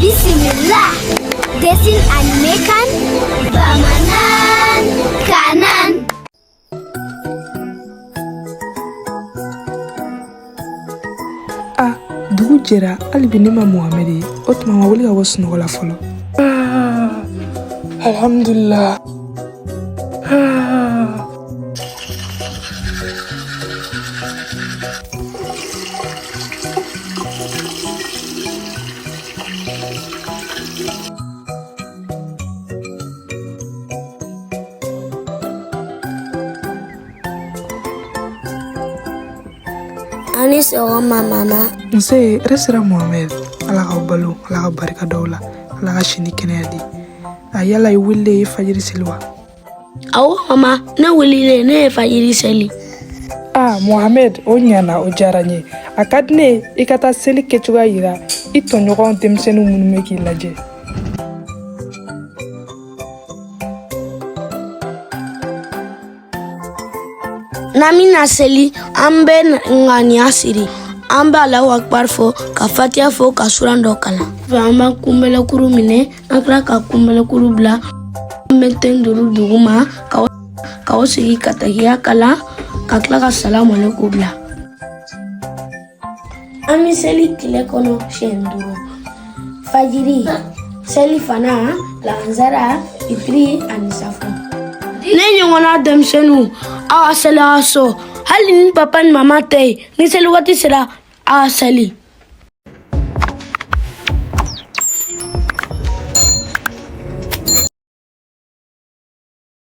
Bisimila. Dessin animé kan Bamanan Kanan. A dugu jɛra, hali bi ne ma Mohamɛdi ye. O tuma ma wuli ka bɔ sunɔgɔ la fɔlɔ. Ah, alhamdulillah. Ah. A ni sɔgɔma, mama. Nse, hɛrɛ sira Mohamɛd. Ala k'aw balo, Ala ka barika d'aw la, Ala ka si ni kɛnɛya di. A yala i wulilen i ye fajiri seli wa? Awɔ mama, ne wulilen, ne ye fajiri seli. Ah Mohamɛd, o ɲana, o diyara n ye. A ka di ne ye i ka taa seli kɛcogoya yira i tɔɲɔgɔn denmisɛnnin minnu bɛ k'i lajɛ. N'an bɛna seli, an bɛ ŋaniya siri, an bɛ Alahu akbar fɔ, ka fatiya fɔ, ka suran dɔ kalan. An b'an kunbɛlɛkuru minɛ, an tila ka kunbɛlɛkuru bila, an bɛ ten duuru duguma ka o sigi ka tahiya kalan, ka tila ka salamu aleykum bila. An bɛ seli tile kɔnɔ siɲɛ duuru: fajiri, seli fana, lansara, fitiri ani safo. Ne ɲɔgɔnna denmisɛnninw, aw ka seli aw ka so, hali ni papa ni mama tɛ yen. Ni seli waati sera, aw ka seli.